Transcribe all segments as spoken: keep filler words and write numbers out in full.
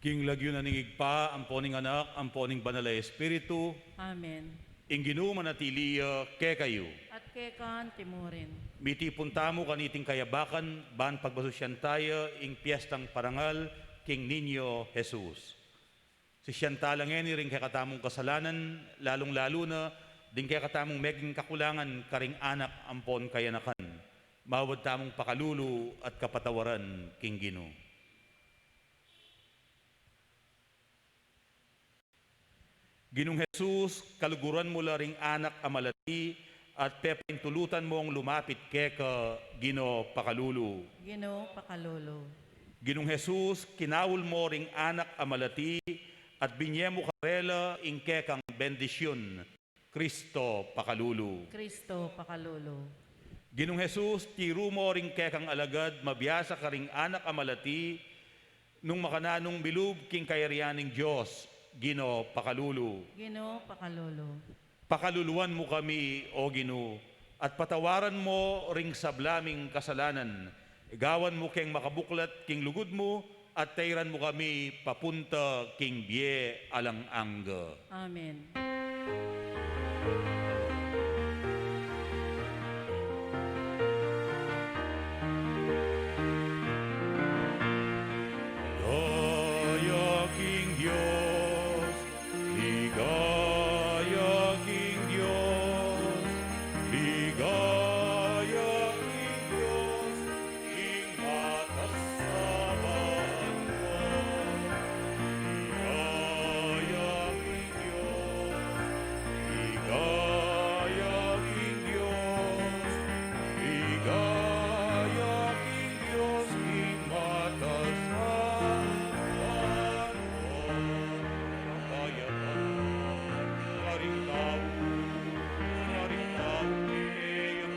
King lagyu na ning Ibpa, ampo ning Anak, ampo ning Banal a Espiritu. Amen. Ing Ginu manatili ya kekayu. At keka antimurin. Mitipun tamu kaniting kayabakan, ban pagmasusyan taya ing piestang parangal king Niño Jesus. Sisian tala ngeni ring kekatamung kasalanan, lalung-lalu na ding kekatamung meging kakulangan karing anak ampon kayanakan. Mawad tamung pakalulu at kapatawaran king Ginu. Ginung Jesus, kaluguran mu la ring anak a malati, at pepaintulutan mung lumapit keka, Ginu pakalulu. Ginu pakalulu. Ginung Jesus, kinaul mu ring anak a malati, at binye mu karela ing kekang bendisyun, Kristo pakalulu. Kristo pakalulu. Ginung Jesus, tiru mu ring kekang alagad mabiasa karing anak a malati, nung makananung milub king kayarian ning Dios, Ginu pakalulu. Ginu pakalulu. Pakaluluan mu kami, O Ginu, at patawaran mu ring sabla ming kasalanan. Igawan mu keng makabuklat king lugud mu, at tairan mu kami papunta king bie alang angga. Amen. Ligaya king Dios, ligaya king Dios, ligaya king Dios, king matas a banua. Ligaya king Dios, ligaya king Dios, ligaya king Dios, king matas a banua. Kayapan karing tau, karing tau, king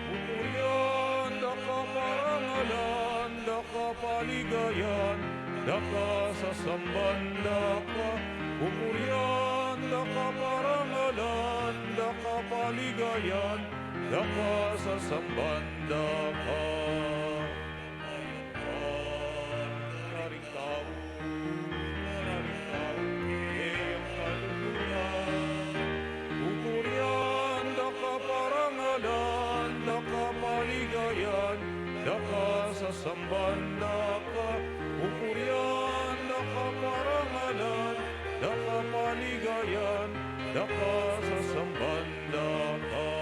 Pupurian da ka, parangalan da ka, paligayan da ka, sasamban da ka. Pupurian da ka, parangalan da ka, paligayan da ka, sasamban da ka. Karing tau, karing tau, e yang kaluluan. Pupurian da ka, parangalan da ka, paligayan da ka, sasamban da ka. Pupurian da ka, parangalan da ka, paligayan da ka, sasamban da ka.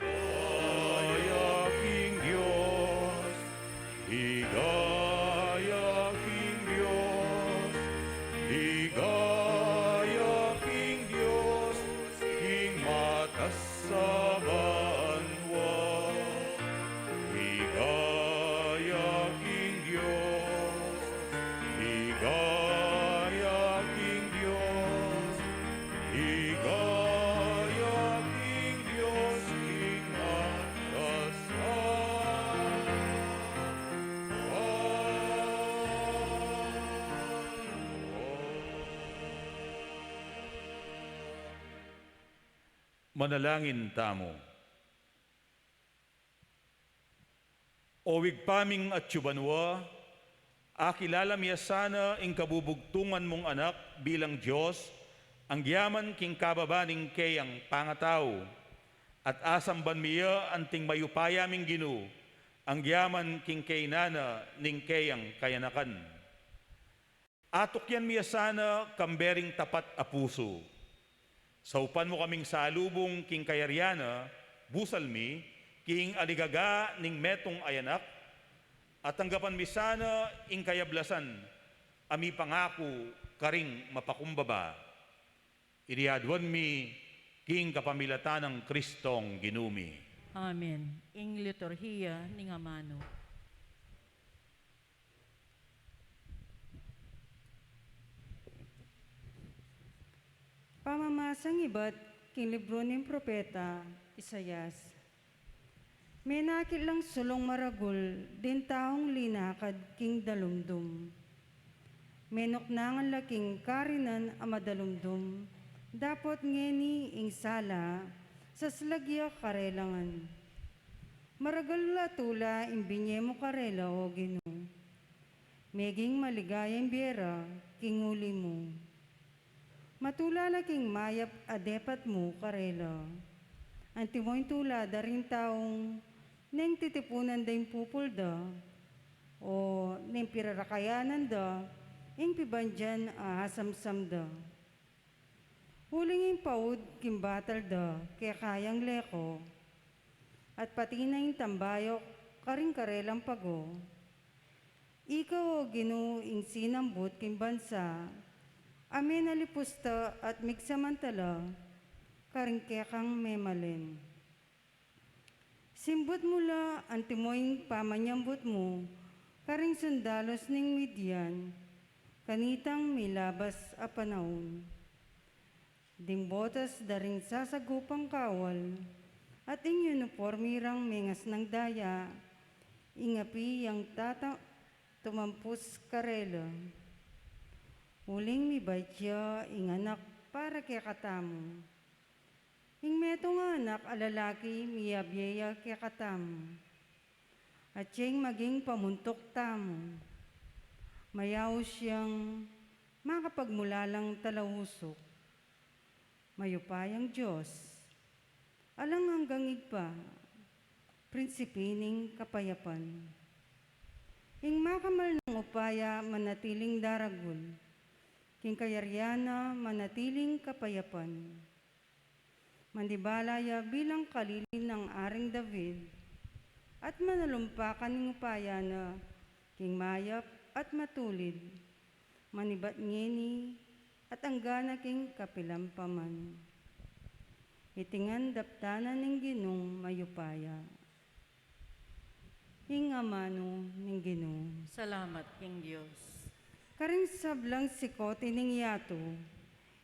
Ligaya king Dios, ligaya king Dios, ligaya king Dios, king matas a banua. Ligaya king Dios, ligaya king Dios, ligaya king Dios, king matas a banua. Manalangin tamu. O Ibpa ming atsu banua, akilala mi ya sana ing kabubugtungan mung Anak bilang Dios, anggiaman king kababa ning keyang pangatau, at asamban mi ya anting mayupaya ming Ginu, anggiaman king kaynan na ning keyang kayanakan. Atukyan mi ya sana kambe ring tapat a pusu. Saupan mu kaming salubung king kayarian na, busal mi, king aligaga ning metung a anak, at tanggapan mi sana ing kayablasan a mipangaku karing mapakumbaba. Iti aduan mi king kapamilatan nang Kristong Ginu mi. Amen. Ing liturhiya ning amanu. Pamamasang ibat king libru ning propeta Isaias. Menakit lang sulung maragul ding taung linakad king dalumdum. Menuknangan la king karinan a madalumdum, dapot ngeni ing sala, saslag ya karelangan. Maragul a tula ing binie mu karela, O Ginu. Meging maligaya ing bie ra king uli mu. Matula la king mayap a depat mu karela. Antimo ing tula da ring taung neng titipunan da ing pupul da, o neng pirarakayanan da ing pibandian a asamsam da. Uling ing paud king batal da keka yang leko, at pati na ing tambayuk karing karelang pago. Ika, O Ginu, ing sinambut king bansa a menalipus ta at migsamantala karing kekang memalen. Simbut mu la antimo ing pamanyambut mu karing sundalus ning Midian kanitang milabas a panaun. Ding botas da ring sasagupang kawal at ing uniporme rang mengasnang daya, ing api yang tata-, tumampus karela. Uling mibait ya ing anak para kekatamu. Ing metung a anak a lalaki miyabie ya kekatamu. At siyang maging pamuntuk tamu. Mayaus yang makapagmulalang talausuk. Mayupayang Dios, alang anggang Ibpa, Prinsipe ning kapayapan. Ing makamal nang upaya manatiling daragul, king kayarian na manatiling kapayapan. Manibala ya bilang kalili nang Aring David, at manalumpakan ing upaya na king mayap at matulid, manibat ngeni at anggana king kapilan pa man. Iti ngan daptan na ning Ginung mayupaya. Ing amanu ning Ginu. Salamat king Dios. Karing sablang sikoti ning yatu,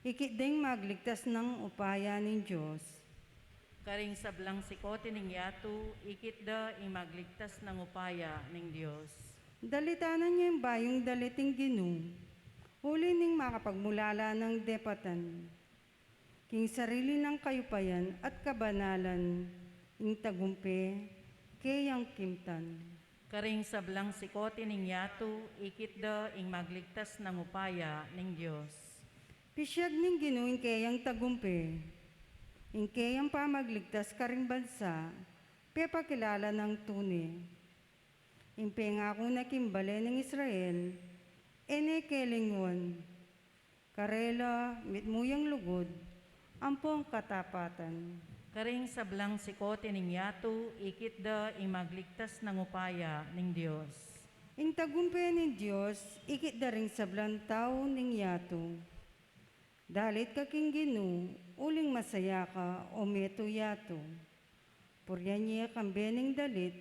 ikit deng magligtas nang upaya ning Dios. Karing sablang sikoti ning yatu, ikit da ing magligtas nang upaya ning Dios. Dalitanan ya ing bayung dalit ing Ginu, uli ning makapagmulala nang depatan. King sarili nang kayupayan at kabanalan, ing tagumpe keyang kimtan. Karing sablang sikoti ning yatu, ikit da ing magligtas nang upaya ning Dios. Pisyag ning Ginu ing keyang tagumpe, ing keyang pamagligtas karing bansa, pepakilala nang tune. Ing pengaku na king bale ning Israel, e ne kelingwan. Karela mitmu yang lugud ampong katapatan. Karing sablang sikoti ning yatu, ikit da ing magligtas nang upaya ning Dios. Ing tagumpe ning Dios, ikit da ring sablang tau ning yatu. Dalit ka king Ginu, uling masaya ka, o metung yatu. Purian ye kambe ning dalit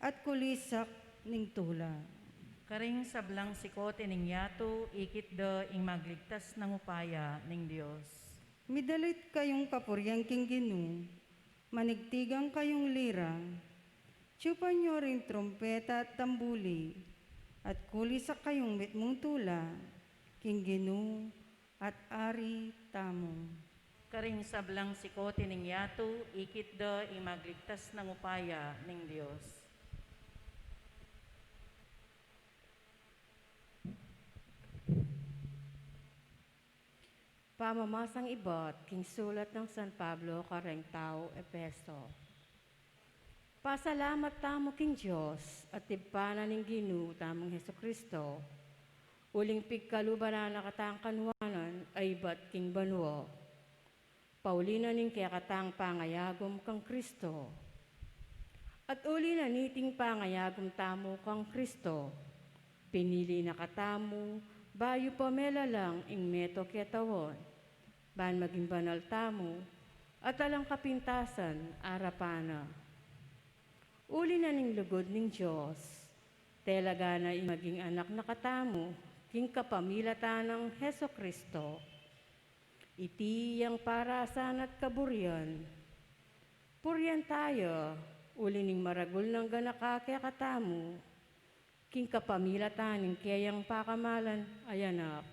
at kulisak ning tula. Karing sablang sikoti ning yatu, ikit da ing magligtas nang upaya ning Dios. Midalit kayung kapurian king Ginu, manigtigan kayung lira, tiyupan yu ring trumpeta at tambuli, at kulisak kayung mitmung tula king Ginu, at Ari tamu. Karing sablang sikoti ning yatu, ikit da ing magligtas nang upaya ning Dios. Pamamasang ibat king sulat nang San Pablo kareng tau Efeso. Pasalamat tamu king Dios at Ibpa na ning Ginu tamung Jesu-Cristo, uling pigkaluban na na katang kanuanan a ibat king banua. Pauli na ning kekatang pangayagum kang Cristo. At uli na niting pangayagum tamu kang Cristo, pinili na katamu bayu pa melalang ing metung ketawan, ban maging banal tamu at alang kapintasan arapan na. Uli na ning lugud ning Dios, telaga na ing maging anak na katamu king kapamilatan nang Jesu-Cristo. Iti yang parasan at kaburian. Purian taya, uli ning maragul nang ganaka kekatamu, king kapamilatan ning keyang pakamalan a Anak.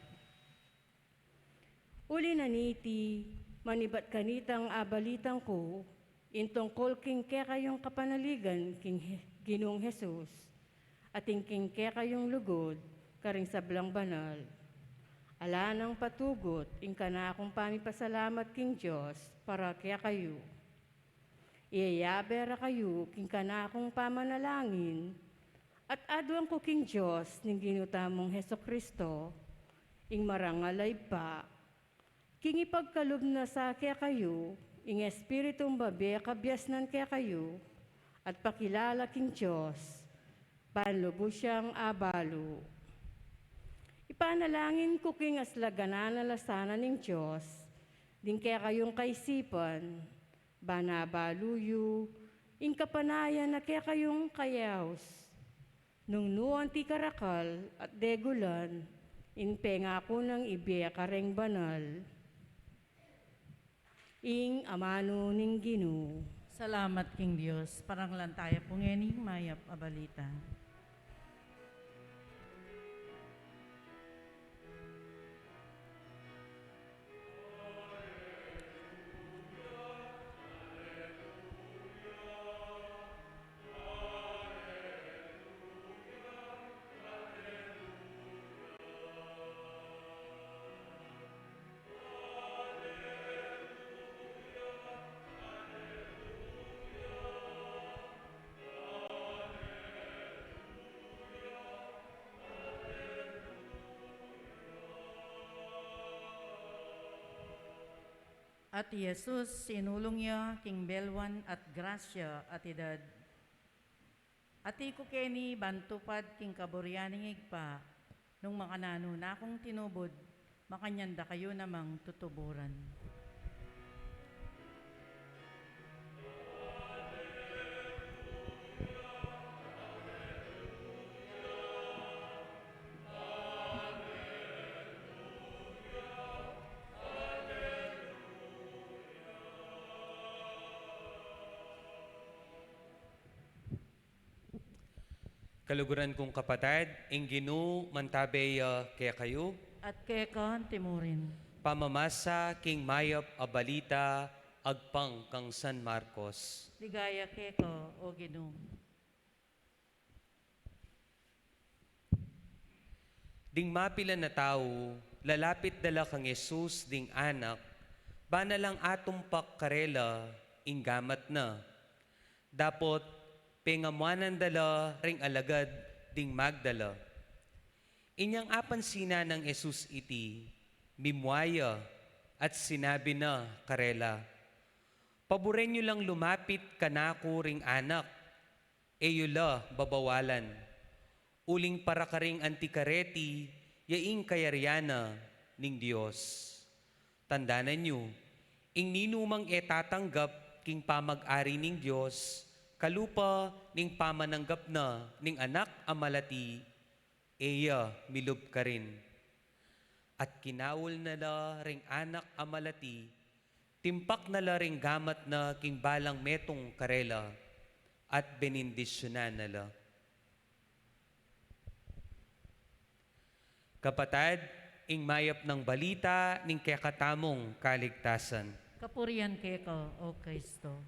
Uli na niti, manibat kanitang abalitan ku, Ing tungkul king kekayung kapanaligan king He-, Ginung Jesus, ating king kekayung lugud karing sablang banal. Ala nang patugut ing kanakung pamipasalamat king Dios para kekayu. Iyayabe ra kayu king kanakung pamanalangin, at aduan ku king Dios ning Ginu tamung Jesucristo, ing marangal a Ibpa, king ipagkalub na sa kekayu ing Espiritung babie kabiasnan kekayu, at pakilala king Dios, ban lubus yang abalu. Ipanalangin ku king aslaganan a lasanan ning Dios, ding kekayung kaisipan, ban abalu yu ing kapanayan a kekayung kayaus. Nung nu anti karakal at degulan, ing pengaku nang ibie kareng banal. Ing amanu ning Ginu. Salamat king Dios. Paranglan taya pu ngeni ing mayap a balita. At i Jesus, sinulung ya king belwan at grasya at idad. Ati ku keni ban tupad king kaburian ning Ibpa, nung makananu na kung tinubud, makanyan da kayu namang tutuburan. Kaluguran kung kapatad, ing Ginu mantabe ya kekayu. At keka anti mu rin. Pamamasa king mayap a balita agpang kang San Marcos. Ligaya keka, O Ginu. Ding mapilan a tau, lalapit da la kang Jesus ding anak, ba na lang atumpak karela ing gamat na. Dapot pengamuanan da la ring alagad ding magdala. Inyang apansinan nang Jesus iti, mimua ya at sinabi na karela, "Paburen yu lang lumapit kanaku ring anak, e yu la babawalan. Uling para karing anti kareti, ya ing kayarian na ning Dios." Tandanan yu, ing ninumang e tatanggap king pamag-ari ning Dios, kalupa ning pamananggap na ning anak a malati, e ya milub karin. At kinaul na la ring anak a malati, timpak na la ring gamat na king balang metung karela, at benendisyunan na la. Kapatad, ing mayap nang balita ning kekatamung kaligtasan. Kapurian keka, O Kristo.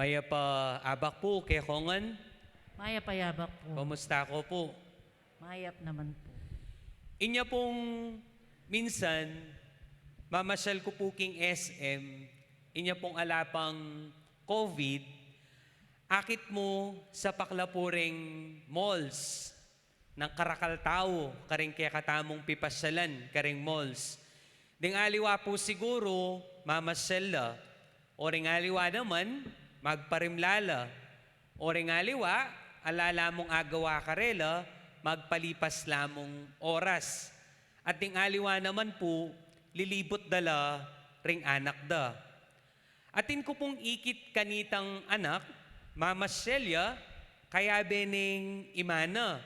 Mayap a abak pu kekongan. Mayap a abak pu. Kumusta ko pu? Mayap naman pu. Inya pung minsan, mamasyal ku pu king S M, inya pung ala pang COVID, akit mu sa paklapu ring malls. Nang karakal tau karing kekatamung pipasyalan karing malls. Ding aliwa pu siguru, mamasyal la. O ring aliwa naman, magparimla la. O ring aliwa, ala la mung agawa karela, magpalipas la mung oras. At ding aliwa naman pu, lilibut da la ring anak da. Atin ku pung ikit kanitang anak, mamasyal ya, kayabe ning ima na.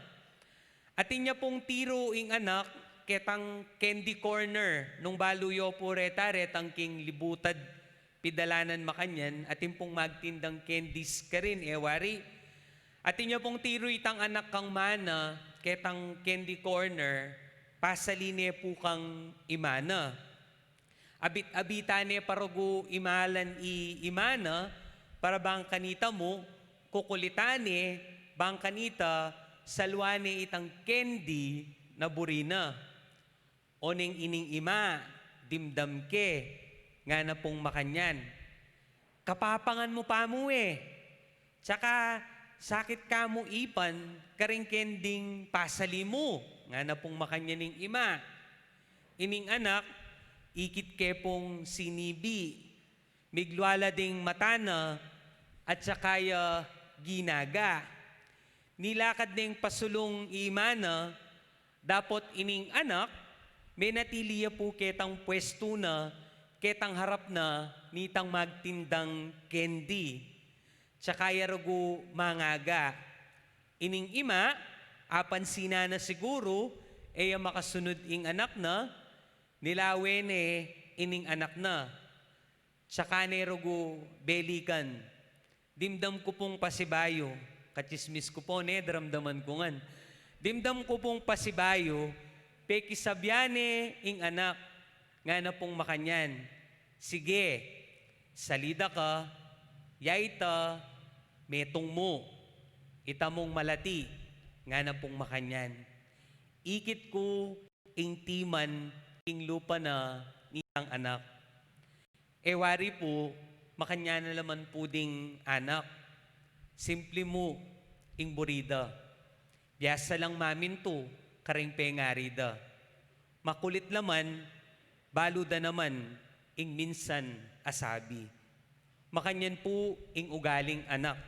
Atin ya pung tiru ing anak, ketang candy corner, nung balu yo pu reta, retang king libutad pidalanan makanyan, atin pung magtindang candies karin, e wari. Atin ya pung tiru itang anak kang mana, ketang candy corner, pasali ne pu kang ima na. Abit-abitan ne pa rugu imalan i ima na, para bang kanita mu, kukulitan ne, bang kanita, saluan ne itang candy na buri na. Oneng ining ima, dimdam ke, ngana pung makanyan. Kapapangan mu pa mu e. Tsaka sakit ka mu ipan, karing candy-ng pasali mu, ngana pung makanyan ning ima. Ining anak, ikit ke pung sinibi. Miglwala ding mata na, at saka ya ginaga. Nilakad neng pasulung i ima na, dapot ining anak, menatili ya pu ketang pwestu na, ketang harap na, nitang magtindang candy. Tsaka ya rugu mangaga. Ining ima, apansinan na siguru, e ya makasunud ing anak na, nilawen ne ining anak na. Tsaka ne rugu belikan. Dimdam ku pung pasibayu, katsismis ku pu ne, daramdaman ku ngan. Dimdam ku pung pasibayu, pekisabyan ne ing anak, ngana pung makanyan. Sige, salida ka, ya ita, metung mu, ita mung malati, ngana pung makanyan. Ikit ku ing timan king lupa na nitang anak. E wari pu, makanyan na la man pu ding anak. Simple mu ing buri da. Biasa lang mamintu karing pengari da. Makulit la man, balu da naman ing minsan a sabi. Makanyan pu ing ugaling anak.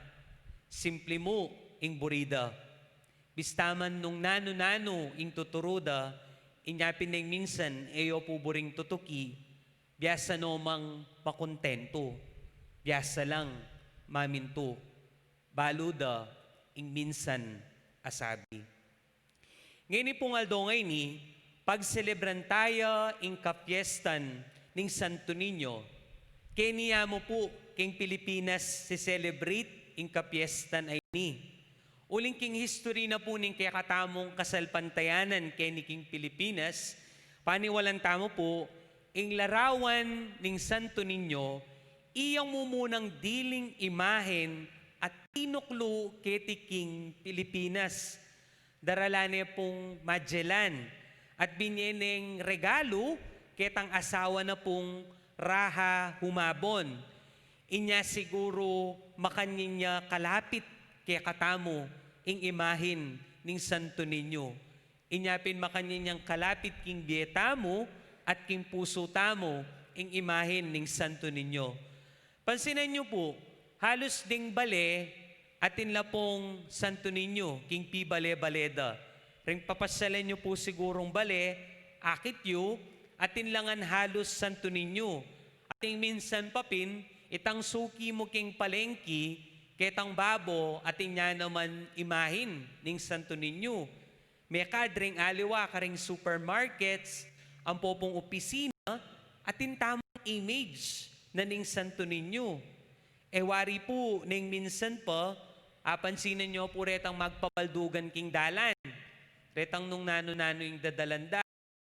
Simple mu ing buri da. Bista man nung nanu-nanu ing tuturu da, inya pin neng minsan e yo pu buring tutuki, biasa no mang makontentu, biasa lang mamintu, balu da ing minsan a sabi. Ngeni pung aldo ngeni, pagselebran taya ing kapiestan ning Santo Niño. Keni ya mu pu king Pilipinas se-celebrate ing kapiestan a ini. Uling king history na pu ning kekatamung kasalpantayanan keni king Pilipinas, paniwalan tamu pu, ing larawan ning Santo Niño, iyang mumunang diling imahen a tinuklu keti king Pilipinas. Daralan ne pung Magellan, at binye neng regalu ketang asawa na pung Raha Humabon. Inya siguru makanyan ya kalapit kekatamu ing imahen ning Santo Niño. Inya pin makanyan yang kalapit king bie tamu at king pusu tamu ing imahen ning Santo Niño. Pansinan yu pu, halus ding bale atin la pung Santo Niño king pibale-bale da. Ring papasyalan yu pu sigurung bale, akit yu, atin la ngan halus Santo Niño. Atin minsan pa pin, itang suki mu king palengki, ketang babo, atin ya naman imahen ning Santo Niño. Mekad ring aliwa karing supermarkets, ampo pung opisina, atin tamung image na ning Santo Niño. E wari pu neng minsan pa, apansinan yu pu retang magpabaldugan king dalan. Retang nung nanu-nanu ing dadalan da.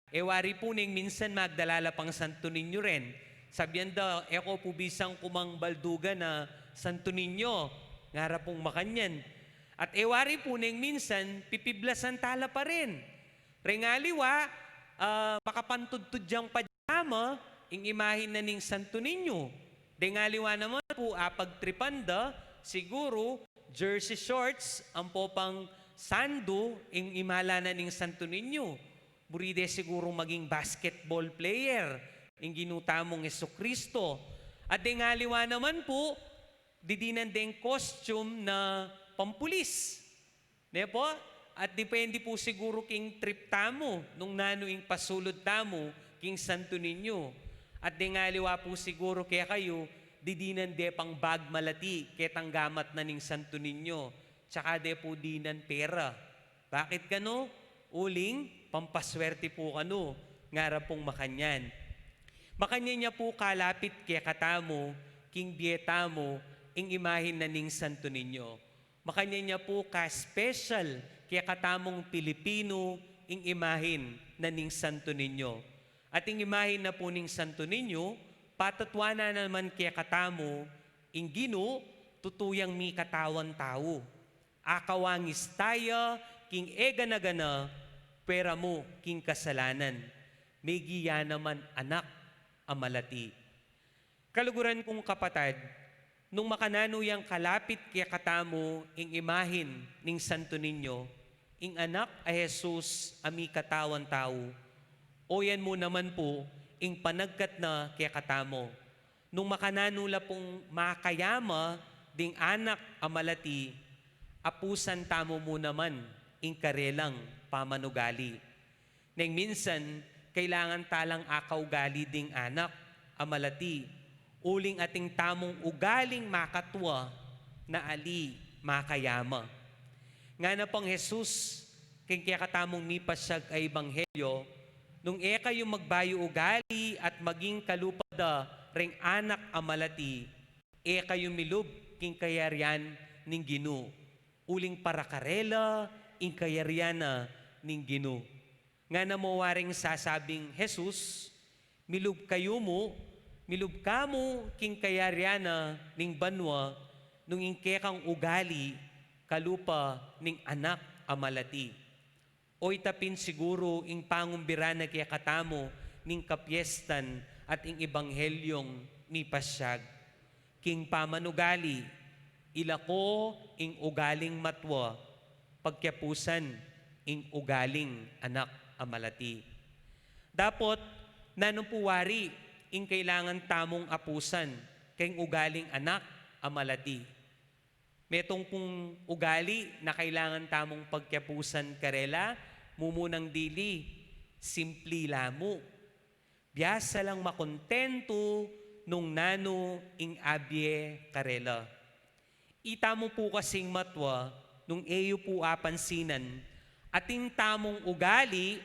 E wari pu neng minsan magdala la pang Santo Niño ren. Sabian da, e ko pu bisang kumang baldugan a Santo Niño, ngara pung makanyan. At e wari pu neng minsan, pipiblasan tala pa rin. Ring aliwa, ah, makapantudtud yang pajama, ing imahen na ning Santo Niño. Deng aliwa naman pu, apagtripan da, siguru, jersey shorts, ampo pang sandu, ing imala na ning Santo Niño. Buri de siguru maging basketball player, ing Ginu tamung Jesucristo. At deng aliwa naman pu, didinan deng costume na pampulis. Ne pu? At depende pu siguru king trip tamu, nung nanu ing pasulud tamu king Santo Niño. At deng aliwa pu siguru kekayu, didinan de pang bag malati, ketang gamat na ning Santo Niño. Tsaka de pu dinan pera. Bakit kanu? Uling pampaswerte pu kanu, ngara pung makanyan. Makanyan ya pu kalapit kekatamu, king bie tamu, ing imahen na ning Santo Niño. Makanyan ya pu ka-special kekatamung Pilipinu ing imahen na ning Santo Niño. At ing imahin na pu ning Santo Niño, patutuanan na naman kekatamu, ing Ginu, tutu yang mikatawan tau. Akawangis taya king egana-gana, pera mu king kasalanan. Megia naman anak a malati. Kaluguran kung kapatad, nung makananu yang kalapit kekatamu ing imahin ning Santo Niño, ing anak a Jesus a mikatawan tau, oyan mu naman pu ing panagkat na kekatamu. Nung makananu la pung makayama ding anak a malati, apusan tamu mu naman ing karelang pamanugali. Neng minsan, kailangan ta lang akaugali ding anak a malati, uling atin tamung ugaling makatua na ali makayama. Ngana pang Jesus king kekatamung mipasyag a ebanghelyo, nung e kayu magbayu ugali at maging kalupa da reng anak a malati, e kayu milub king kayarian ning Ginu, uling para karela ing kayarian na ning Ginu. Ngana mu waring sasabing Jesus, milub kayu mu, milub ka mu king kayarian na ning banua, nung ing kekang ugali kalupa ning anak a malati. Oyta pin siguru ing pangumbira na kekatamu ning kapiestan at ing ebanghelyung mipasyag. King pamanugali, ilako ing ugaling matua, pagkiapusan ing ugaling anak a malati. Dapot, nanu pu wari ing kailangan tamung apusan keng ugaling anak a malati? Metung pung ugali na kailangan tamung pagkiapusan karela, mumunang dili, simpli la mu. Biasa lang makontentu nung nanu ing abie karela. Ita mu pu kasing matua, nung e yu pu apansinan, atin tamung ugali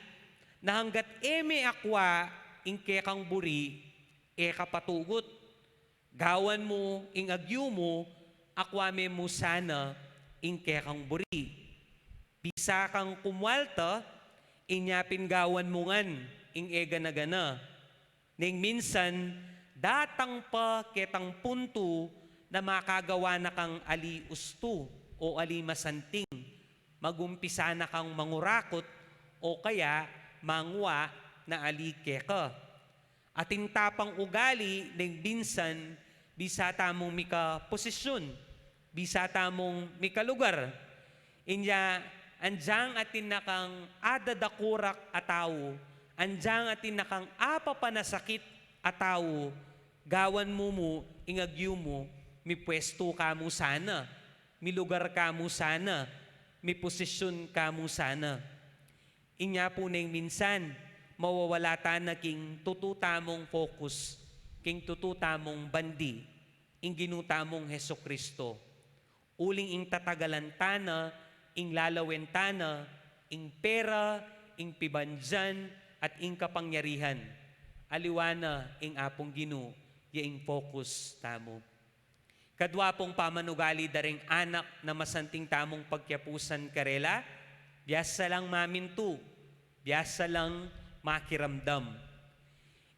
na hanggat e me akua ing kekang buri, e ka patugut. Gawan mu ing agyu mu, akua me mu sana ing kekang buri. Bisa kang kumwalta, inya pin gawan mu ngan ing egana-gana. Neng minsan, datang pa ketang puntu na makagawa na kang ali ustu o ali masanting. Magumpisa na kang mangurakut o kaya mangua na ali keka. Atin ta pang ugali neng minsan bisa tamung mikaposisyun, bisa tamung mikalugar. Inya, anjang atin na kang adadakurak a tau, anjang atin na kang apapanasakit a tau, gawan mu mu ing agyu mu, mipuestu ka mu sana, milugar ka mu sana, miposisyun ka mu sana. Inya pu neng minsan, mawawala ta na king tutu tamung focus, king tutu tamung bandi, ing Ginu tamung Jesucristo. Uling ing tatagalan ta na, ing lalawen ta na, ing pera, ing pibandian, at ing kapangyarihan. Aliwa na ing Apung Ginu, ya ing focus tamu. Kadwa pung pamanugali da ring anak na masanting tamung pagkiapusan karela, biasa lang mamintu, biasa lang makiramdam.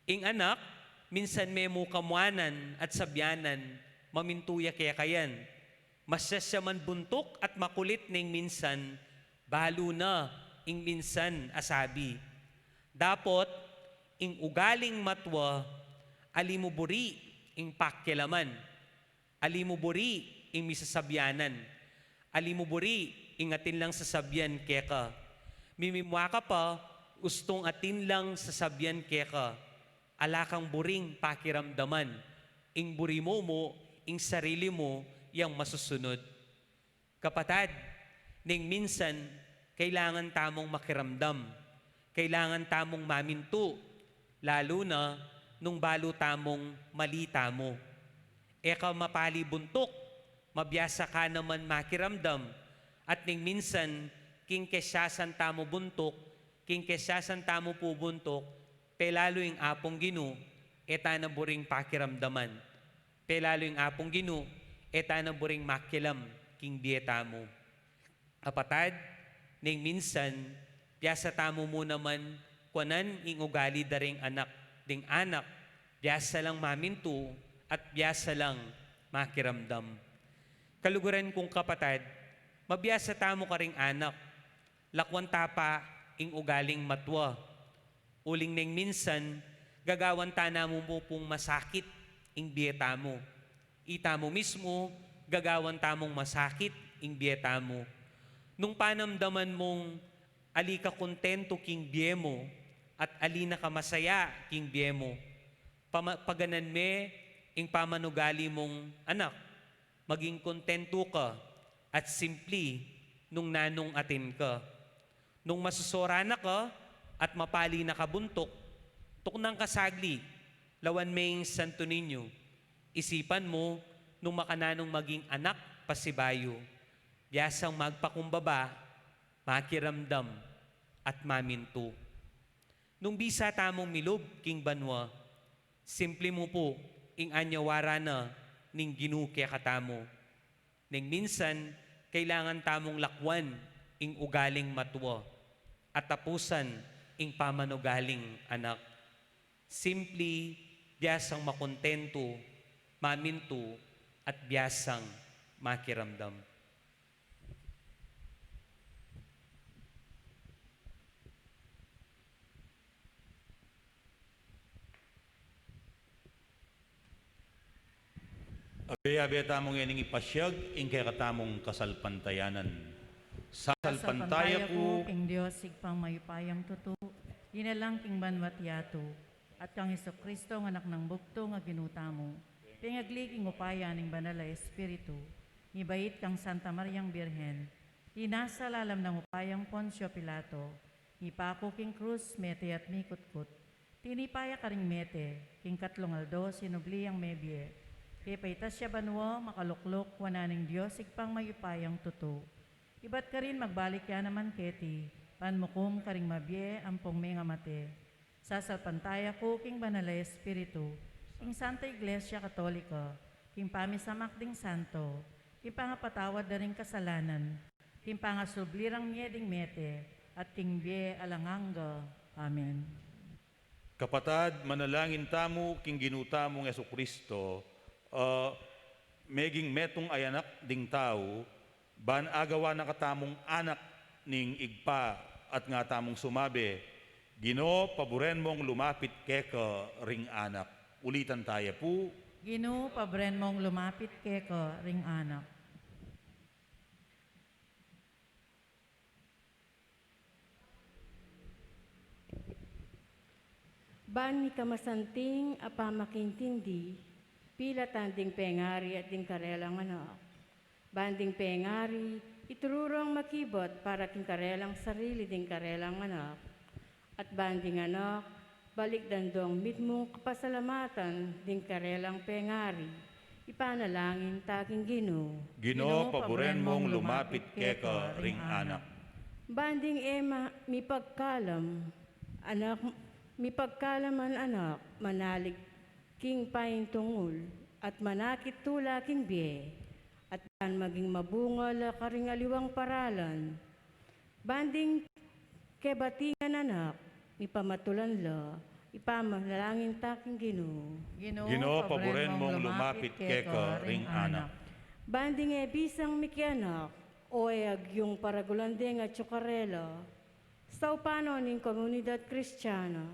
Ing anak, minsan me mu kamuanan at sabyanan, mamintu ya keka yan. Masyasya man buntuk at makulit neng minsan, balu na ing minsan a sabi. Dapot, ing ugaling matua, ali mu buri ing pakialaman. Ali mu buri ing misasabyanan. Ali mu buri ing atin lang sasabyan keka. Mimimua ka pa, ustung atin lang sasabyan keka. Ala kang buring pakiramdaman. Ing buri mu mu, ing sarili mu, yang masusunod. Kapatad, neng minsan, kailangan tamung makiramdam. Kailangan tamung mamintu, lalu na nung balu tamung mali tamu. E ka mapali buntuk, mabiasa ka naman makiramdam, at neng minsan, king kesyasan tamu buntuk, king kesyasan tamu pu buntuk, pelalu ing Apung Ginu, e ta na buring pakiramdaman. Pelalu ing Apung Ginu, e ta na buring makialam king bie tamu. Kapatad, neng minsan, biasa tamu mu naman Kuanan ing ugali da ring anak, ding anak, biasa lang mamintu at biasa lang makiramdam. Kaluguran kung kapatad, mabiasa tamu karing anak, lakwan ta pa ing ugaling matua. Uling neng minsan, gagawan ta na mu pung masakit ing bie tamu. Itamu mismu, gagawan tamung masakit ing bie tamu. Nung panamdaman mung ali ka kontentu king bie mu at ali na ka masaya king bie mu, pama-, paganan me ing pamanugali mung anak. Maging kontentu ka at simpli nung nanung atin ka. Nung masusura na ka at mapali na ka buntuk, tuknang ka sagli, lawan me ing Santo Niño. Isipan mu nung makananung maging anak pasibayu. Biasang magpakumbaba, makiramdam, at mamintu. Nung bisa tamung milub king banua, simpli mu pu ing anyawaran na ning Ginu kekatamu. Neng minsan, kailangan tamung lakwan ing ugaling matua at tapusan ing pamanugaling anak. Simpli, biasang makontentu, mamintu, at biasang makiramdam. Abe-abe tamu ngening ipasiag ing kekatamung kasalpantayanan. Sasalpantaya ku king Dios Ibpang mayupayang tutu, dinalang king banua't yatu, at kang Jesucristo, nga Anak nang bugtung a Ginu tamu, pengagli king upaya ning Banal a Espiritu, mibait kang Santa Mariang Birhen, tinasa lalam nang upayang Poncio Pilato, mipaku king krus, mete at mikutkut. Tinipa ya karing mete, king katlung aldo sinubli yang mebie. Pepaitas ya banua, makalukluk wanan ning Dios Ibpang mayupayang tutu. Ibat karin magbalik ya naman keti, ban mukum karing mabie ampong mengamate. Sasalpantaya ku king Banal a Espiritu, king Santa Iglesia Katolika, king pamisamak ding santo, king pangapatawad da ring kasalanan, king pangasubli rang mie ding mete, at king bie alang angga. Amen. Kapatad, manalangin tamu king Ginu tamung Jesucristo, a meging metung a anak ding tau, ban agawan na katamung anak ning Ibpa, at nga tamung sumabi, Ginu, paburen mung lumapit keka ring anak. Ulitan taya pu. Ginu, paburen mung lumapit keka ring anak. Ban mikamasanting a pamakintindi, pilatan ding pengari at ding karelang anak. Ban ding pengari, ituru rang makibat para king karelang sarili ding karelang anak. At ban ding anak, balikdan dong mitmung kapasalamatan ding karelang pengari. Ipanalangin ta king Ginu. Ginu, paburen mung lumapit keka ring anak. Ban ding e ma-, mipagkalam, anak, mipagkalaman anak, manalig king paintungul, at manakit tula king bie, at ban maging mabunga la karing aliwang paralan. Ban ding kebatingan anak, mipamatulan la, ipamanalangin ta king Ginu. Ginu, paburen mung lumapit keka ring anak. Ban ding e bisang mikianak, o e agyung paragulan deng atyu karela, saupan no ning komunidad Kristiana,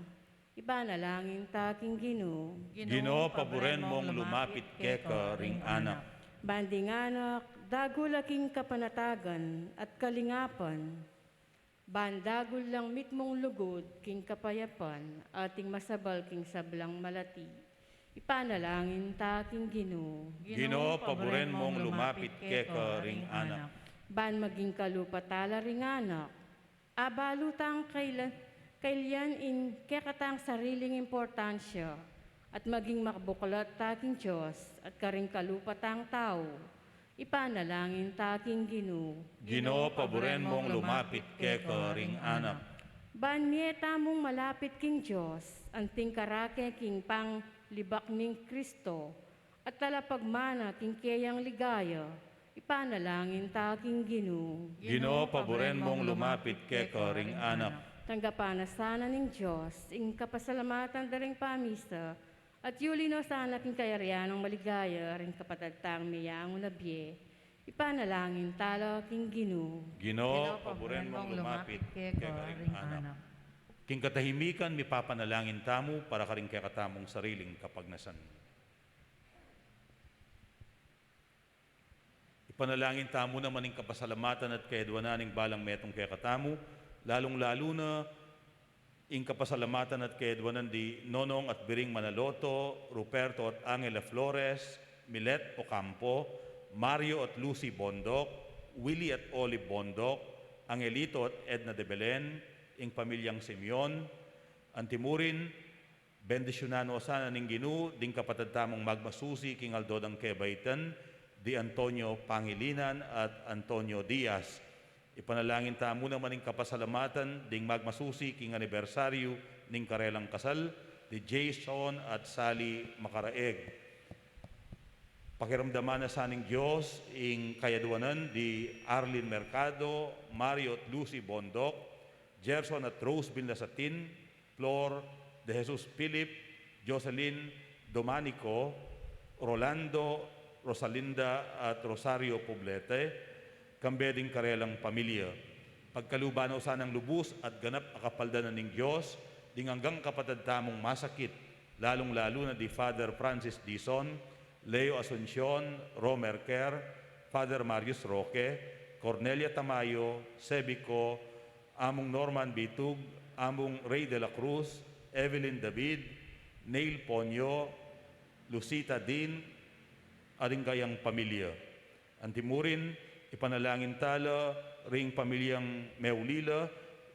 ipanalangin ta king Ginu. Ginu, paburen mung lumapit keka ring anak. Ban ding anak, dagul a king kapanatagan at kalingapan. Ban dagul lang mitmung lugud king kapayapan, ating masabal king sablang malati. Ipanalangin ta king Ginu. Ginu, paburen mung lumapit keka ring anak. Ban maging kalupa tala ring anak. Abalu tang kailan, kailian ing kekatang sariling importansya, at maging makabuklat ta king Dios at karing kalupa tang tau. Ipanalangin ta king Ginu. Ginu, paburen mung lumapit keka ring anak. Ban mie tamung malapit king Dios, anting karake king panglibak ning Kristo, at talapagmana king keyang ligaya, ipanalangin ta king Ginu. Ginu, paburen mung lumapit keka ring anak. Tanggapan na sana ning Dios ing kapasalamatan da ring pamisa, at yuli no sana king kayarian nang maligaya ring kapatad tang meyangu na bie. Ipanalangin tala king Ginu. Ginu, paburen mong lumapit keka ring anak. King katahimikan, mipapanalangin tamu para karing kekatamung sariling kapagnasan. Ipanalangin tamu naman ing kapasalamatan at kayadwanan ning balang metung kekatamu, lalung-lalu na ing kapasalamatan at kayadwanan di Nonong at Biring Manaloto, Ruperto at Angela Flores, Milet Ocampo, Mario at Lucy Bondoc, Willie at Olive Bondoc, Angelito at Edna de Belen, ing pamilyang Simeon. Antimurin, bendisyunan no sana ning Ginu ding kapatad tamung magmasusi king aldo dang kebaitan, di Antonio Pangilinan at Antonio Diaz. Ipanalangin tamu naman ing kapasalamatan ding magmasusi king anibersaryu ning karelang kasal, di Jason at Sally Macaraeg. Pakiramdaman na sa ning Dios ing kayadwanan di Arlene Mercado, Mario at Lucy Bondoc, Gerson at Rose Vilnasatin, Flor de Jesus Philip, Jocelyn Domanico, Rolando, Rosalinda at Rosario Poblete, kambe ding karelang pamilya. Pagkaluban no sanang lubus at ganap a kapaldanan ning Dios ding anggang kapatad tamung masakit, lalung-lalu na di Father Francis Dizon, Leo Asuncion, Romer Kerr, Father Marius Roque, Cornelia Tamayo, Sebico, Among Norman Bitug, Among Rey de la Cruz, Evelyn David, Neil Ponyo, Lucita Dean, at ding kayang pamilya. Antimurin, ipanalangin tala ring pamilyang Meulila,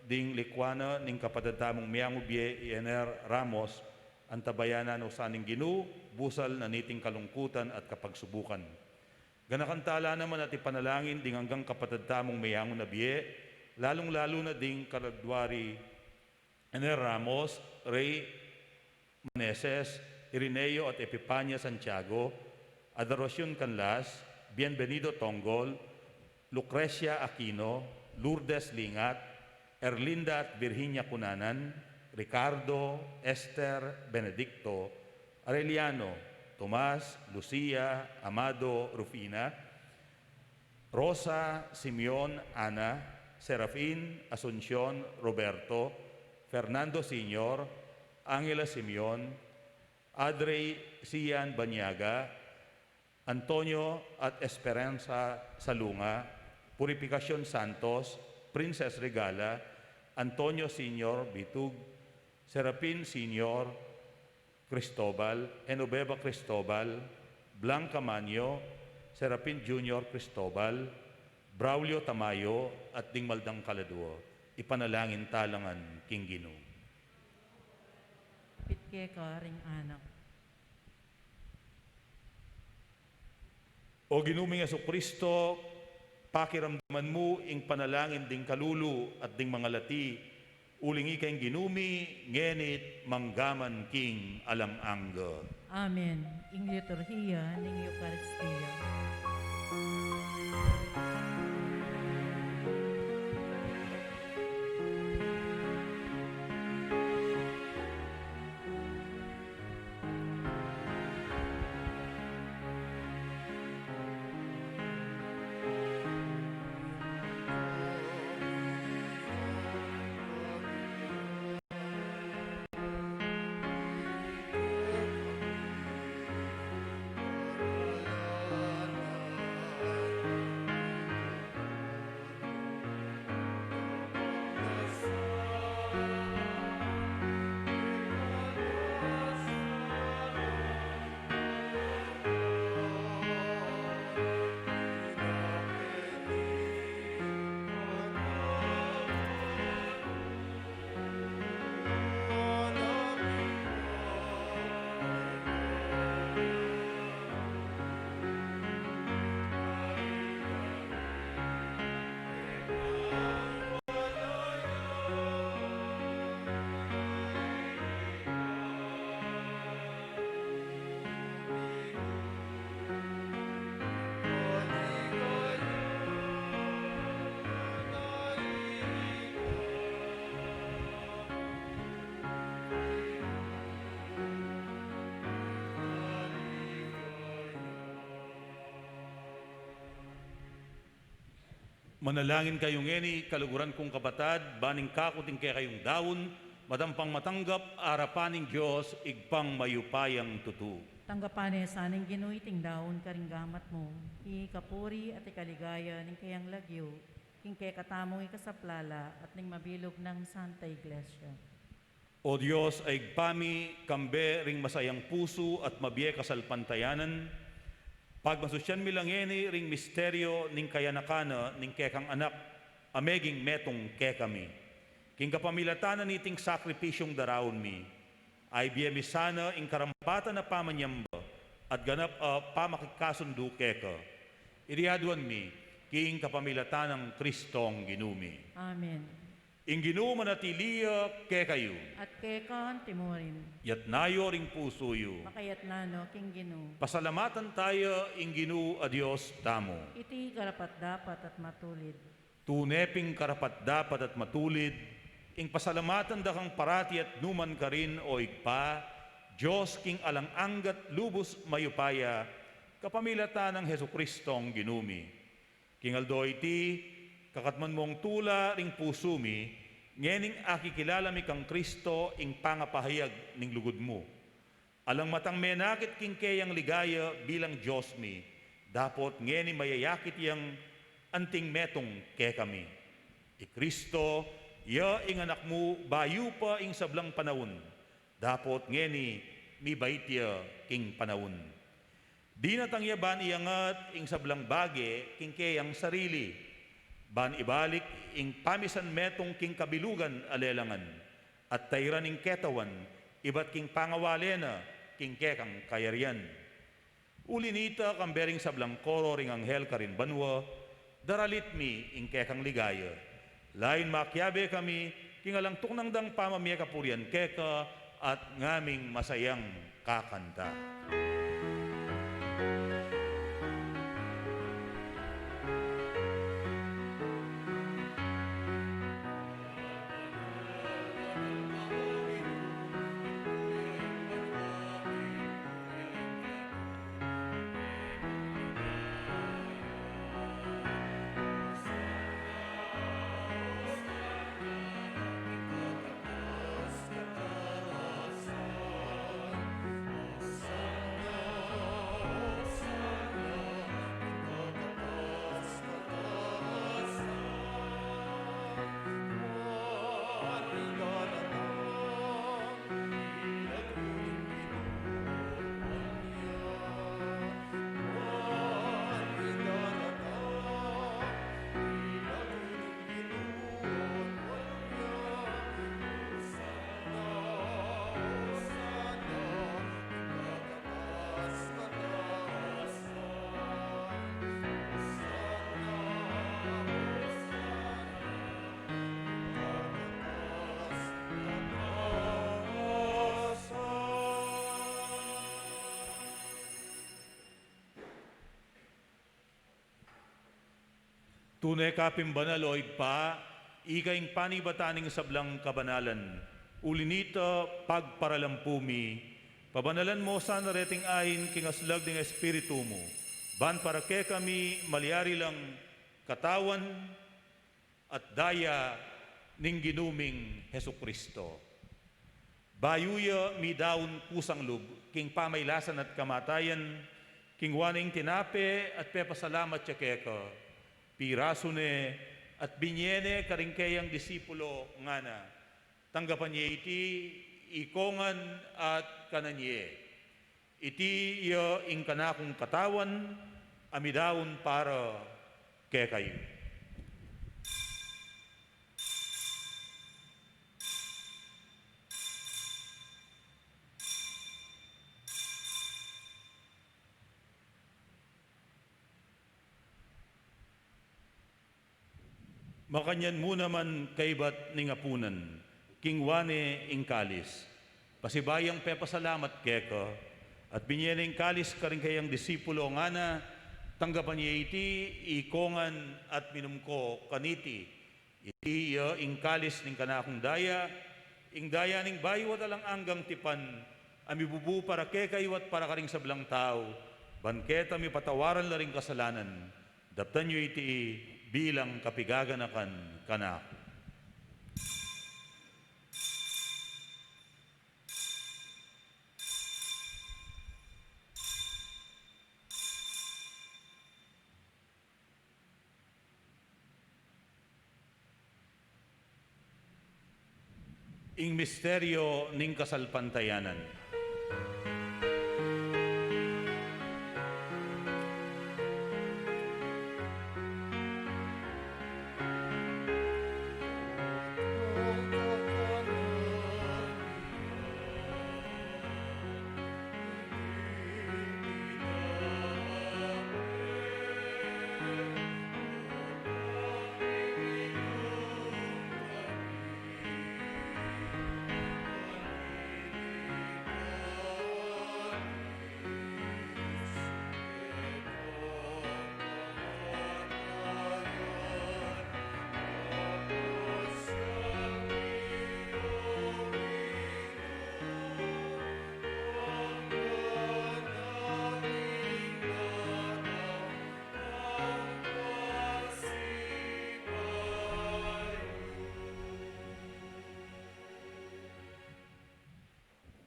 ding likwan na ning kapatad tamung meyangu bie i Ener Ramos, antabayanan no sa ning Ginu, busal na niting kalungkutan at kapagsubukan. Ganakan tala naman at ipanalangin ding anggang kapatad tamung meyangu na bie, lalung-lalu na ding kaladwa ri Ener Ramos, Rey Maneses, Irineo at Epipania Santiago, Adoracion Canlas, Bienvenido Tongol, Lucrecia Aquino, Lourdes Lingat, Erlinda at Virginia Cunanan, Ricardo, Esther, Benedicto, Arellano, Tomas, Lucia, Amado, Rufina, Rosa, Simeon, Ana, Serafin, Asuncion, Roberto, Fernando Senior, Angela Simeon, Adrey Sian Banyaga, Antonio at Esperanza Salunga, Purificacion Santos, Princess Regala, Antonio Senior Bitug, Serapin Senior Cristobal, Genoveva Cristobal, Blanca Manyo, Serapin Junior Cristobal, Braulio Tamayo, at ding maldang kaladwa. Ipanalangin tala ngan king Ginu. Pitke ka ring anak. O Ginu ming Jesucristo, pakiramdaman mu ing panalangin ding kalulu at ding mangalati, uling ika ing Ginu mi, ngeni't manggaman king alang angga. Amen. Ing liturhiya ning Eukaristia. Manalangin kayu ngeni, kaluguran kung kapatad, ban ing kaku at ing kekayung daun, matampang matanggap arapan ning Dios, Ibpang mayupayang tutu. Tanggapan na sa ning Ginu iting daun karing gamat mu, ikapuri at ikaligaya ning kayang lagyu, king kekatamung ikasaplala at ning mabilug nang Santa Iglesia. O Dios a Ibpa mi, kambe ring masayang pusu at mabie kasalpantayanan, pagmasusyan mi la ngeni ring misteryo ning kayanakan na ning kekang Anak a meging metung kekami. King kapamilatan na niting sakripisyung daraun mi, ay bie mi sana ing karampatan a pamanyamba at ganap a pamakikasundu keka. Iti aduan mi king kapamilatan nang Kristong Ginu mi. Amen. Ing Ginu manatili ya kekayu. At keka antimurin. Yatna yu ring pusu yu. Makayatna no king Ginu. Pasalamatan taya ing Ginu a Dios tamu. Iti karapat-dapat at matulid. Tune pin karapat-dapat at matulid, ing pasalamatan da kang parati at nukarin man, o Ibpa, Dios king alang angga at lubus mayupaya, kapamilatan nang Jesukristong Ginu mi. King aldo iti, kakatman mung tula ring pusu mi, ngening akikilala mi kang Kristo ing pangapahayag ning lugud mu. Alang matang menakit king keyang ligaya bilang Dios mi, dapot ngeni mayayakit yang anting metung kekami. I Kristo, ya ing Anak mu bayu pa ing sablang panaun, dapot ngeni mibait ya king panaun. Dinatang ya ban iangat ing sablang bage king keyang sarili, ban ibalik ing pamisan metung king kabilugan a lelangan, at tairan ing ketawan ibat king pangawale na king kekang kayarian. Uli nita, kambe ring sablang koro ring anghel karin banua, daralit mi ing kekang ligaya. Lain makiabe kami king alang tuknang dang pamamie kapurian keka at ngaming masayang kakanta. Tune ka pin banal, o Ibpa, ika ing panibatan ning sablang kabanalan. Uli nita, pagparalampu mi, pabanalan mo sana reting ain king aslag ning Espiritu mu, ban para kekami malyari lang katawan at daya ning Ginu ming Jesucristo. Bayu ya midaun kusang lub king pamailasan at kamatayan, kingwa ne ing tinape at pepasalamat ya keka, pirasu ne at binie ne karing keyang disipulo, ngana: Tanggapan ye iti, ikongan at kanan ye. Iti ya ing kanakung katawan a midaun para kekayu. Makanyan mu naman kaibat ning apunan, kingwa ne ing kalis, pasibayu yang pepasalamat keka, at binie ne ing kalis karing keyang disipulo, ngana: Tanggapan ye iti, ikongan at minum ko kaniti. Iti ya ing kalis ning kanakung daya, ing daya ning bayu at alang anggang tipan, a mibubu para kekayu at para karing sablang tau, ban keta mipatawaran la ring kasalanan. Daptan yu iti bilang kapigaganakan kanaku. Ing misteryo ning kasalpantayanan.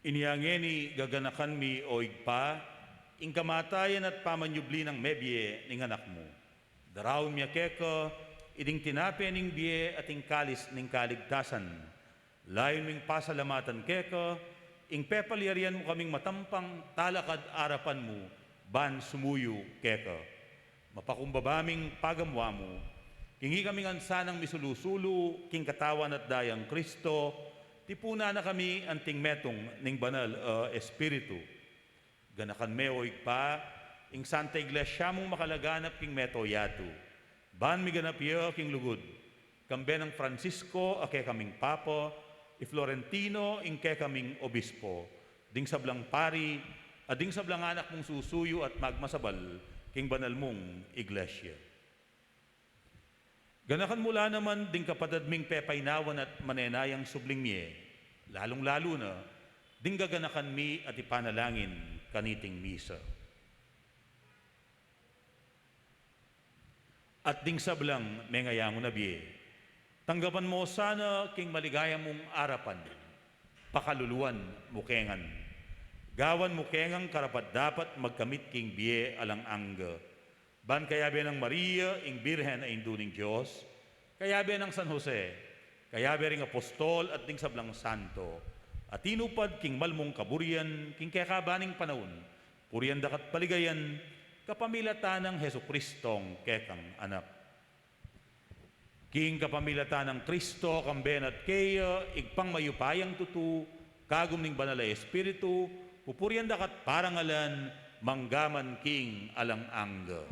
Inya ngeni gaganakan mi, o Ibpa, ing kamatayan at pamanyubli nang mebie ning Anak mu. Daraun mi keka iting tinape ning bie at ing kalis ning kaligtasan. Layun ming pasalamatan keka ing pepalyarian mu kaming matampang talakad arapan mu ban sumuyu keka. Mapakumbaba ming pagamu-amu king ikami ngan sanang misulu-sulu king Katawan at Dayang Kristo, tipunan na kami anting metung ning Banal a Espiritu. Ganakan me, o Ibpa, ing Santa Iglesia mung makalaganap king mabilug a yatu. Ban miganap ya king lugud, kambe nang Francisco a kekaming Papa, i Florentino ing kekaming Obispo, ding sablang pari, at ding sablang anak mung susuyu at magmasabal king banal mung Iglesia. Ganakan mu la naman ding kapatad ming pepainawan at manenayang subling mie, lalung-lalu na ding gaganakan mi at ipanalangin kaniting misa. At ding sablang mengayangu na bie, tanggapan mu sana king maligaya mung arapan, pakaluluan mu ke ngan. Gawan mu ke ngang karapat-dapat magkamit king bie alang angga. Ban kayabe nang Maria, ing Birhen a Indu ning Dios, kayabe nang San Jose, kayabe ring apostol at ding sablang santo a tinupad king malmung kaburian king kekaban ning panaun, purian daka at paligayan kapamilatan nang Jesucristong kekang Anak. King kapamilatan nang Kristo, kambe na at keya, Ibpang mayupayang tutu, kagum ning Banal a Espiritu, pupurian daka at parangalan mangga man king alang angga.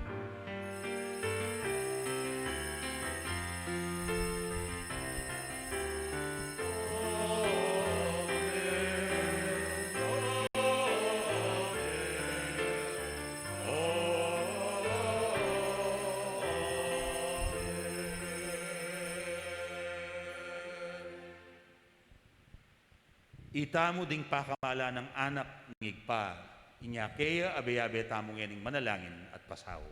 Itamu ding pakamalan nang Anak ning Ibpa, inya keya abe-abe tamu ngening manalangin at pasau.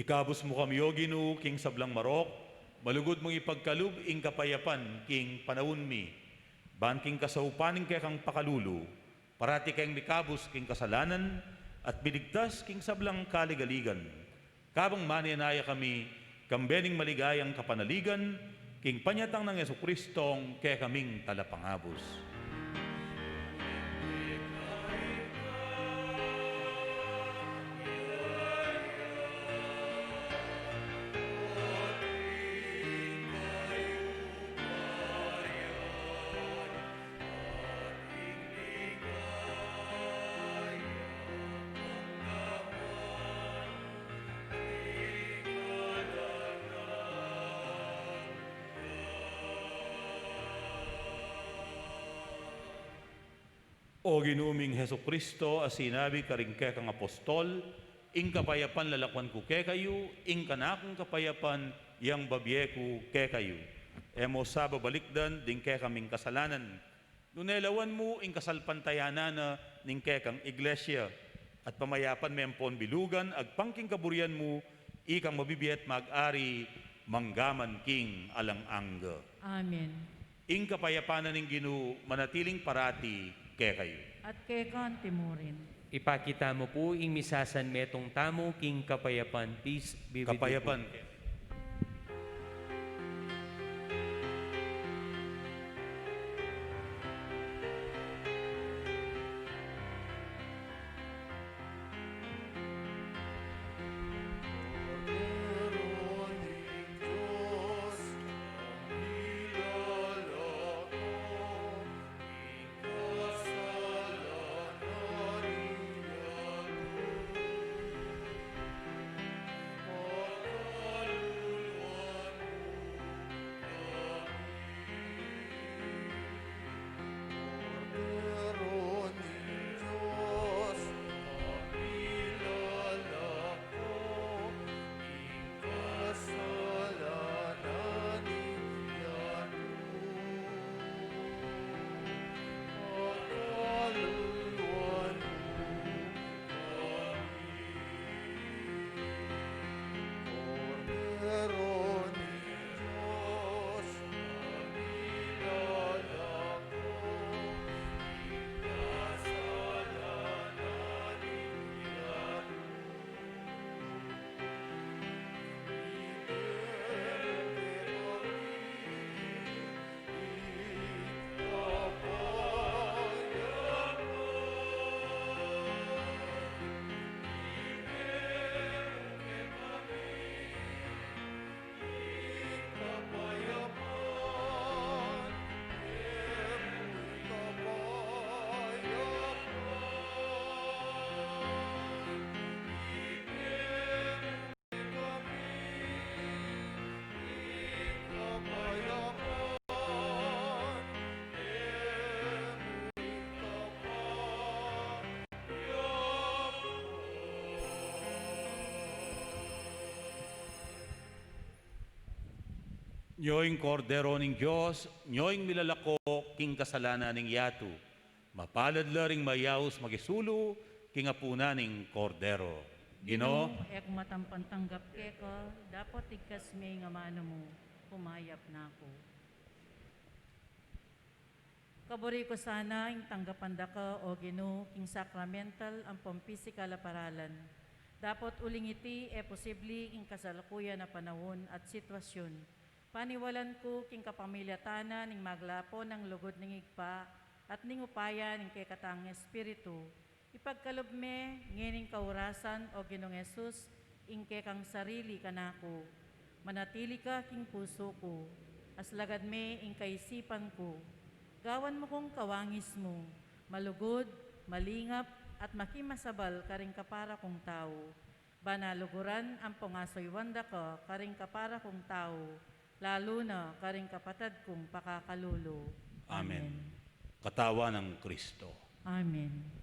Ikabus mu kami, O Ginu, king sablang marok, malugud mung ipagkalub ing kapayapan king panaun mi, ban king kasaupan ning kekang pakalulu, parati keng mikabus king kasalanan at miligtas king sablang kaligaligan. Kabang manenaya kami, kambe ning maligayang kapanaligan, king panyatang nang Jesucristong kekaming Talapangabus. O Ginu ming Jesucristo, a sinabi karing kekang apostol, ing kapayapan lalakuan ku kekayu, ing kanakung kapayapan yang babie ku kekayu. E mu sa babalikdan ding kekaming kasalanan, nune lawan mu ing kasalpantayanan na ning kekang iglesia, at pamayapan me ampon bilugan agpang king kaburian mu, ikang mabibie at mag-ari manggaman king alang angga. Amen. Ing kapayapan na ning Ginu manatiling parati kekayu. At keka antimurin. Ipakita mu pu ing misasanmetung tamu king kapayapan. Peace be with you. Kapayapan. Nyo ing Kordero ning Dios, nyo ing milalako king kasalanan ning yatu. Mapalad la ring mayaus makisulu king apunan ning Kordero. Ginu, e ku matampang tanggap keka, dapot igkas me ing amanu mu, kumayap na ku. Kaburi ku sana ing tanggapan da ka, O Ginu, king sacramental ampong pisikal a paralan. Dapot uling iti e posibli king kasalukuyan a panaun at sitwasyun. Paniwalan ku king kapamilatan na ning maglapo nang lugud ning Ibpa at ning upaya ning kekatang Espiritu, ipagkalub me ngening kaurasan, O Ginung Jesus, ing kekang sarili kanaku. Manatili ka king pusu ku, aslagad me ing kaisipan ku. Gawan mu kung kawangis mu, malugud, malingap, at makimasabal karing kapara kung tau. Ban aluguran ampong asuyuan da ka karing kapara kung tau, lalu na karing kapatad kung pakakalulu. Amen. Amen. Katawan nang Kristo. Amen.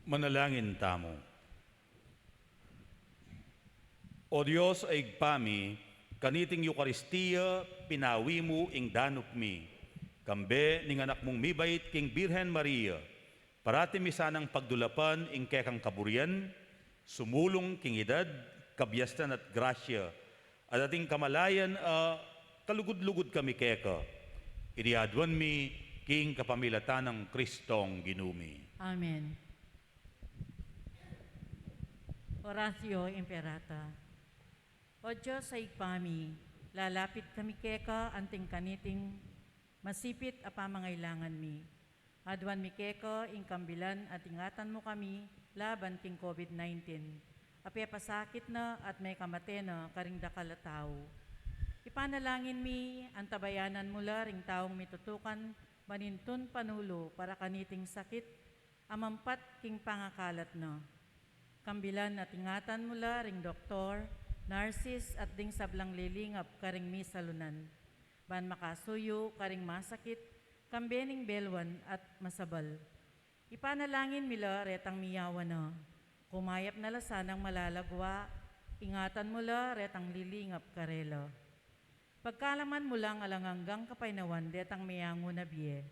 Manalangin tamu. O Dios a Ibpa mi, kaniting Eukaristia pinawi mu ing danup mi, kambe ning anak mung mibait king Birhen Maria, parati mi sanang pagdulapan ing kekang kaburian, sumulung king edad, kabiasnan at grasya, at ating kamalayan a kalugud-lugud kami keka. Iti aduan mi king kapamilatan nang Kristong Ginu mi. Amen. Oratio Imperata. O Dios a Ibpa mi, lalapit kami keka anting kaniting masipit a pamangailangan mi. Aduan mi keka ing kambilan at ingatan mu kami laban king COVID nineteen a pepasakit na at mekamate na karing dakal a tau. Ipanalangin mi, antabayanan mu la ring taung mitutukan manintun panulu para kaniting sakit a mampat king pangakalat na. Kambilan at ingatan mu la ring doktor, narsis at ding sablang lilingap karing misalunan, ban makasuyu karing masakit, kambe ning belwan at masabal. Ipanalangin mi la retang miyawan na, kumayap na la sanang malalagwa, ingatan mu la retang lilingap karela. Pagkalaman mu lang alang anggang kapaynawan detang meyangu na bie.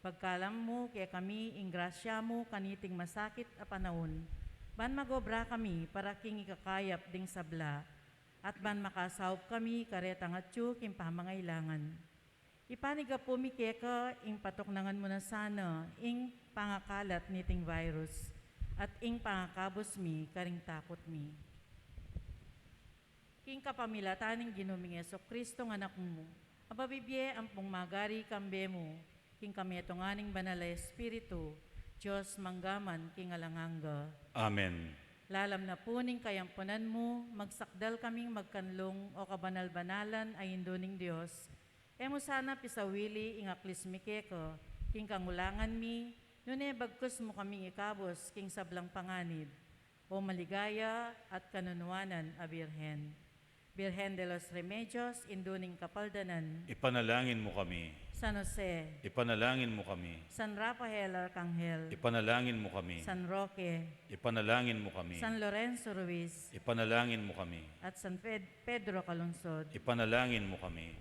Pagkalam mu kekami ing grasya mu kaniting masakit a panaun, ban magobra kami para king ikakayap ding sabla, at ban makasaup kami karetang atyu king pamangailangan. Ipanigapu mi keka ing patuknangan mu na sana ing pangakalat niting virus, at ing pangakabus mi karing takut mi. King kapamilatan ning Ginu ming Jesucristo nga Anak mu, a mabibie ampong magari kambe mu, king kametungan ning Banal a Espiritu, Dios mangga man king alang angga. Amen. Lalam na pu ning kayampunan mu, magsakdal kaming magkanlung, o kabanal-banalan a Indu ning Dios, e mu sana pisawili ing aklis mi keka king kangulangan mi, nune bagkus mu kaming ikabus king sablang panganib, o maligaya at kanunuanan a Birhen. Birhen de los Remedios, Indu ning Kapaldanan. Ipanalangin mu kami. San Jose. Ipanalangin mu kami. San Rafael Arkanghel. Ipanalangin mu kami. San Roque. Ipanalangin mu kami. San Lorenzo Ruiz. Ipanalangin mu kami. At San Ped-, Pedro Calungsod. Ipanalangin mu kami.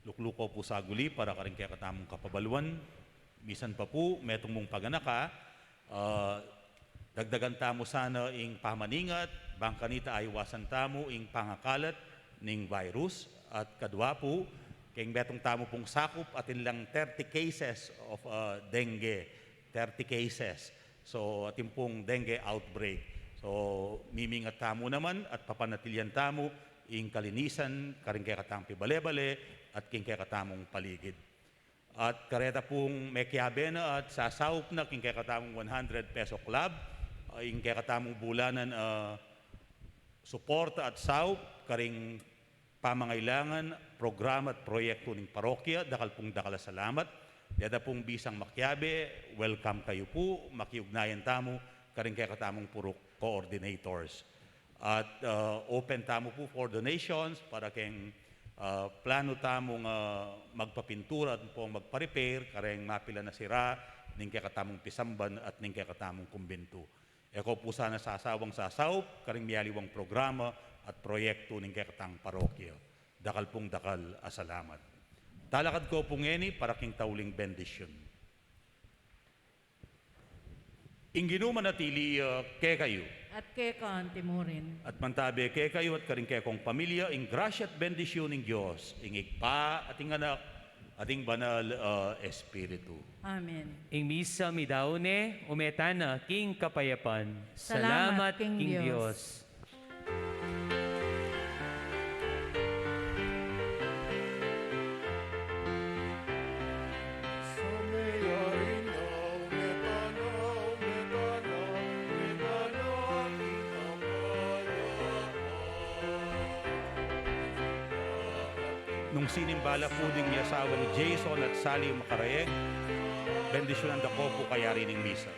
Lukluk ku pu saguli para karing kekatamung kapabaluan. Misan pa pu, metung mung paganaka, ah, dagdagan tamu sana ing pamaningat, bang kanita aiwasan tamu ing pangakalat ning virus, at kadua pu, keng metung tamu pung sakup, atin lang thirty cases of, ah, dengue, thirty cases. So, atin pung dengue outbreak. So, mimingat tamu naman at papanatilian tamu ing kalinisan karing kekatang pibale-bale at king kekatamung paligid. At kareta pung mekiabe na at sasaup na king kekatamung one hundred peso club, ah, ing kekatamung bulanan, ah, suporta at saup karing pamangailangan, programa at proyektu ning parokya, dakal pung dakal a salamat. Deta pung bisang makiabe, welcome kayu pu, makiugnayan tamu karing kekatamung puruk coordinators. At, ah, open tamu pu for donations para keng, ah, planu tamung, ah, magpapintura at pung magpa-repair kareng mapilan a sira ning kekatamung pisamban at ning kekatamung kumbintu. E ko pu sana sasawang sasaup karing mialiwang programa at proyektu ning kekatang parokya. Dakal pung dakal a salamat. Talakad ko pu ngeni para king tauling bendisyun. Ing Ginu manatili ya kekayu. At keka anti murin. At mantabe kekayu at karing kekong pamilya ing grasya at bendisyun ning Dios, ing Ibpa at ing Anak at ing Banal a Espiritu. Amen. Ing misa meyari ne, ume tana king kapayapan. Salamat king Dios. Nung sinimba la pu ding miasawang Jason at Sally Macaraeg, bendisyunan da ko pu kayari ning misa.